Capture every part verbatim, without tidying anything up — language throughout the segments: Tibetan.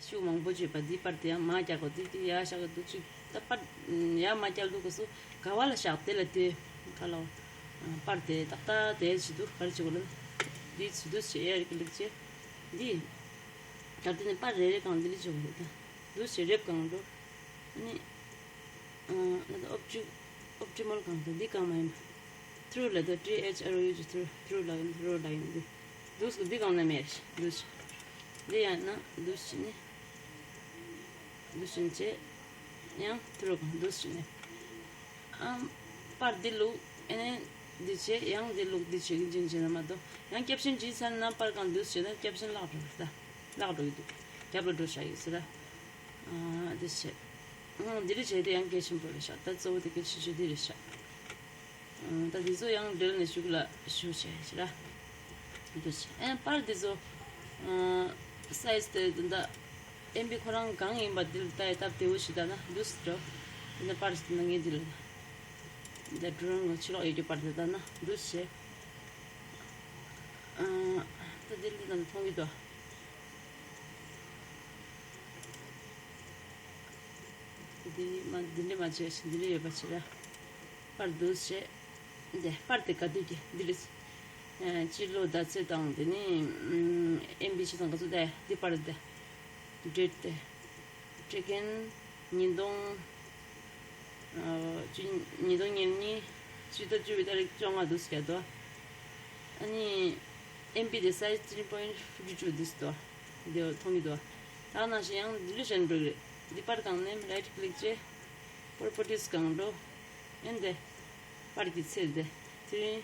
ཤུགས་མང་པོ་བྱས་པ་འདི་པར་དེ་ཡང་མར་བཀྱག་གོ། འདི་དེ་ཡར་བཞག་གི་འདུག་ཅིག་ད་པར་ཡར་མར་བཀྱག་འདུག་གི་སུ་ག་བ་ལ་བཞག་དེ་ལ་དེ་ག་ལ་བ། པར་དེ་ཏག་ཏག་དེ་བྱེད་འདུག་ག་རེ་བྱེད་དགོས་ལ། འདི་བྱེད་འདུག་བྱེད་ཡར་ཀི་ལིག་བྱེད། འདི་ད་དེ་ནས་པར་རེ་རེ་གང་འདི་ལ་བྱེད་དགོས་ལ། ད་འདུག་བྱེད་རེབ་གང་འགྲོ། ཨ་ནི་ཨ་ད་ཨོབ་ཅི་ཨོབ་ཊི་མལ་གང་ད་འདི་གང་མ་ཡིན་པ། ཐུ་རུ་ལ་ད་ཊི་ཨེཆ་ཨར་ཨོ་ཡུ་ཇི་ཐུ་རུ་ཐུ་རུ་ལ་ཡིན་ཐུ་རུ་ལ་ཡིན་འདི། འདུག་སུ་འདི་གང་ན་མེད་འདུག་སུ། འདི་ཡང་ན་འདུག་སུ་ནི། འདུག་སུ་ནི་བྱེད། ཡང་ཐུ་རུ་གང་འདུག་སུ་ནི། ཨམ། པར་འདི་ལུག་ཨེ་ནས་འདི་བྱེད་ཡང་འདི་ལུག་འདི་བྱེད་ཀྱི་ཅན་བྱེད་ན་མ་གཏོགས་ཡང་ཀེབ་ཤན་བྲིས་ཚར་ན་པར་གང་འདུག་སུ་བྱེད་ན་ཀེབ་ཤན་བརླག་འགྲོ་གི་ད། བརླག་འགྲོ་གི་འདུག་རྒྱབ་ལ་འགྲོ་བྱ་ཡོད་ཟེར་ད། ཨ་འདི་བྱེད། ཨང་འདི་རེ་བྱས་ཏེ་ཡང་གལ་ཆེན་པོ་རེད་ཤག་ད་གཙོ་བོ་དེ་གལ་ཆེ་ཤོས་འདི་རེད་ཤག་ཨང་ད་འདི་ཚོ་ཡང་འབྲེལ་ནས་ཞུགས་ལ་ཞུ་བྱས་ཤི་ར། འདི་བྱེད་ཨན་པར་འདི་ཚོ་ཨང་སའི་ཛི་དེ་འདི་འདྲ་ཨེམ་བི་ཁོ་རང་གང་ཡིན་པ་འདི་ལ་ལྟ་ཡི་སྟབས་བདེ་བོ་ཞིག་ལྟ་ན་འདུག་སེ་འགྲོ། འདི་ན་པར་ཞིག་ན་ངས་འདི་ལ་འདི་ཌོ་རོ་ཡིང་ལ་ཕྱི་ལོགས་ཡོད་རྒྱུ་པར་དེ་ལྟ་ན་འདུག་སེ་བྱེད། ཨང་ད་འདི་ལ་ལྟ་ན་མཐོང་གི་འདུག་འདི་མ་འདི་འདྲ་མ་བྱས་ཤིང་འདི་འདྲ་ཡོད་པ་ཕྱིར་ར། པར་འདུག་བྱས། འདི་པར་དེ་ག་དུས་ཀྱི་འདི་རེད། ཨ་སྤྱི་ལོ་ཟླ་ཚེས་དང་དེ་ནི་ཨེམ་བི་ཆ་ཚང་ག་ཚོད་བསྡད་འདི་པར་དེ། ཌེ་ཊི་དེ། སྤྲད་མཁན། ཉིས་སྟོང་། ཨ་བཅུ་ཉིས་སྟོང་ཉེར་གཉིས། ཕྱི་ཟླ་བཅུ་པའི་ཏ་རིག་བཅོ་ལྔ་འདུག་བསྡད་དོ། ཨ་ནི་ཨེམ་བི་དེ་སའི་ཛི་three point fifty two འདུག་བསྡད་དོ། འདི་མཐོང་གི་འདུག་ད་ནང་བཞིན་ཡང་འདི་འདྲ་བྱས་ནས་འགྲོ་གི་རེད། འདི་པར་གང་ནས་རའིཊ་ཀི་ལིག་བྱས། པོར་པར་ཊིས་གང་འགྲོ། ཨེན་དེ། པར་གྱི་ཚད་དེ། ཐི་རི།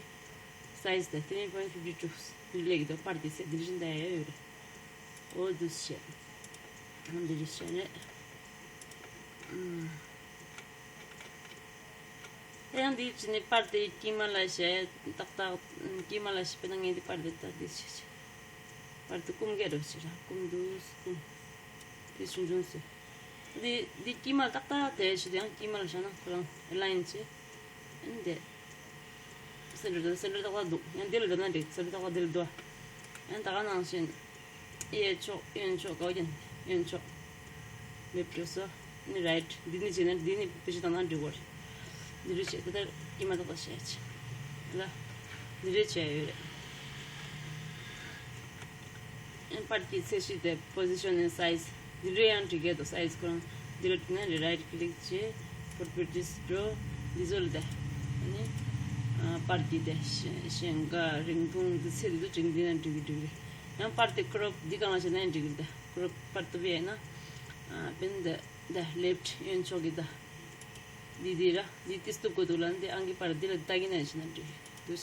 སའི་ཛི་དེ་three point fifty two འདི་ལེགས་འདུག་པར་གྱི་ཚད་འདི་བཞིན་དེ་ཡོད་རེད། འོ་འདུག་བྱས། འོ་འདི་རེད་བྱས་རེད། ཨུམ། དེ་ཡང་འདི་བྱས་ནས་པར་དེ་དཀྱིལ་མ་ལ་བྱས་ཏག་ཏག་དཀྱིལ་མ་ལ་བྱས་པས་ན་ངས་འདི་པར་དེ་ལྟ་འདི་བྱས་བྱས། པར་དེ་སྐུམ་གས་འགྲོ་བྱས་ར་སྐུམ་འདུག་སྐུམ། དེ་ཆུང་ཆུང་སུ། འདི་འདི་དཀྱིལ་མ་ཏག་ཏག་དེ་བྱས་ཏེ་ཡང་དཀྱིལ་མ་ལ་བཞག་ན་ཁོ་རང་ཨེ་ལ་ཡིན་བྱས། ཨེན་དེ། སེན་ཊར་དང་སེན་ཊར་ཏག་ཏག་འདུག་ཡང་འདི་ལ་འགྲོ་ན་འགྲིག་སེན་ཊར་ཏག་ཏག་འདི་ལ་འདུག་ཡང་ད་ག་ནང་བཞིན། གཡས་ཕྱོགས་གཡོན་ཕྱོགས་ག་བ་ཀྱང་གཡོན་ཕྱོགས། ལེབ་ཊི་སོ། ནི་རའིཊ་འདི་ནི་བྱས་ན་འདི་ནི་བེད་སྤྱོད་བཏང་ན་འགྲིག་གོ་རེད། འདི་རེད་བྱས་དེ་ལྟར་དཀྱིལ་མ་ཏག་ཏག་བྱས་བྱས། ལ། འདི་རེད་བྱས་ཡོད་རེད། ཨེན་པར་གྱི་ཚད་གཞི་དེ་པོ་ཟི་ཤན་ཨེན་སའི་ཛི། འདི་འདྲ་ཡང་འགྲིག་གི་འདུག་སའི་ཛི་ཁོ་རང་འདི་ལ་འགྲིག་ན་རེད་རའིཊ་ཀི་ལིག་བྱས། པོར་པར་ཊིས་འགྲོ། འདི་ཚོ་ལ་དེ། ཨ་ནི། ཨ་པར་གྱི་དེ་ཞེ་ཞེང་ག་རིང་ཐུང་འདི་ཚད་འདི་ཚོ་འགྲིག་འདི་ན་འགྲིག་གི་འགྲིག་རེད། ཡང་པར་དེ་ཀོ་རོབ་འདི་གང་ལ་བྱས་ན་ཡང་འགྲིག་གི་རེད་དེ་ཀོ་རོབ་པར་དུ་བས་ན། ཨ་བན་དེ་དེ་ལེབ་ཊི་གཡོན་ཕྱོགས་ཀྱི་དེ། འདི་འདི་ར་འདི་ཏིས་ཏུ་གོ་འདུག་ལ་འདི་ཨང་གི་པར་འདི་ལ་ལྟ་གི་ན་ཡང་བྱས་ན་འགྲིག་གི་འདུག་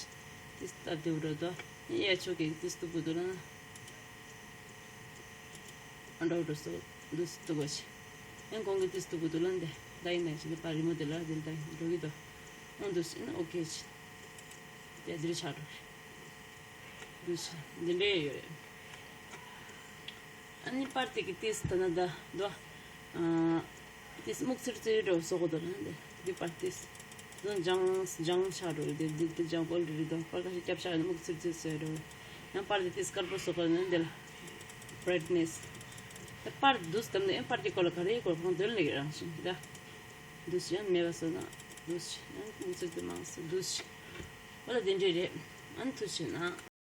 ཏིས་ལྟ་དེ་འུ་རོ་དོ། གཡས་ཕྱོགས་ཀྱི་ཏིས་ཏུ་གོ་འདུག་ལ་ན། ཨ་འདྲ་འུ་རོ་སོ་འདུག་སུ་ཏུ་གོ་ཆེ། ཡང་གོང་གི་ཏིས་ཏུ་གོ་འདུག་ལ་འདི་ལྟ་གི་ན་ཡང་བྱས་ན་པར་རི་མོ་དེ་ལ་འདི་ལྟ་གི་འགྲོ་གི་འདུག་ཨང་འདུག་སུ་ན་ཨོ་ཀེ་ཆེ། དེ་འདིར་ཆགས་འགྲོ་གི་འདུག་སུ་འདི་འདྲ་ཡོད་རེད། ཨ་ནི་པར་དེ་གི་ཏིས་ད་ན་ད་དོ། ཨ་ཏིས་སྨུག་ཚིར་ཚིར་འགྲོ་སོ་གོ་དོ་ན་འདི་འདི་པར་ཏིས། དོ་ན་ལྗང་ལྗང་ཆགས་འགྲོ་གི་འདི་འདི་འདི་ལྗང་པོ་རི་རི་དོ་པར་ཁ་ཤས་སྐྱབས་ཆགས་ཡོད་ན་སྨུག་ཚིར་ཚིར་སོ་འགྲོ་གི་ཡང་པར་དེ་ཏིས་དཀར་པོ་སོ་གོ་ན་འདི་ལ་བྷ་རའིཊ་ནེས། ད་པར་འདུག་སྟབས་ནས་ཡང་པར་གྱི་སྐོར་ལ་ག་རེ་སྐོར་གང་དོན་ལེགས་རང་བཞིན་ད། འདུག་སེ་ཡང་མེད་པ་བཟོ་ན་འདུག་སེ་ཡང་མི་ཚེ་དེ་མང་སེ་འདུག་སེ། འོ་ལ་དེ་འདྲས་རེད། ཨ་ནི་ཐུགས་རྗེ་གནང་།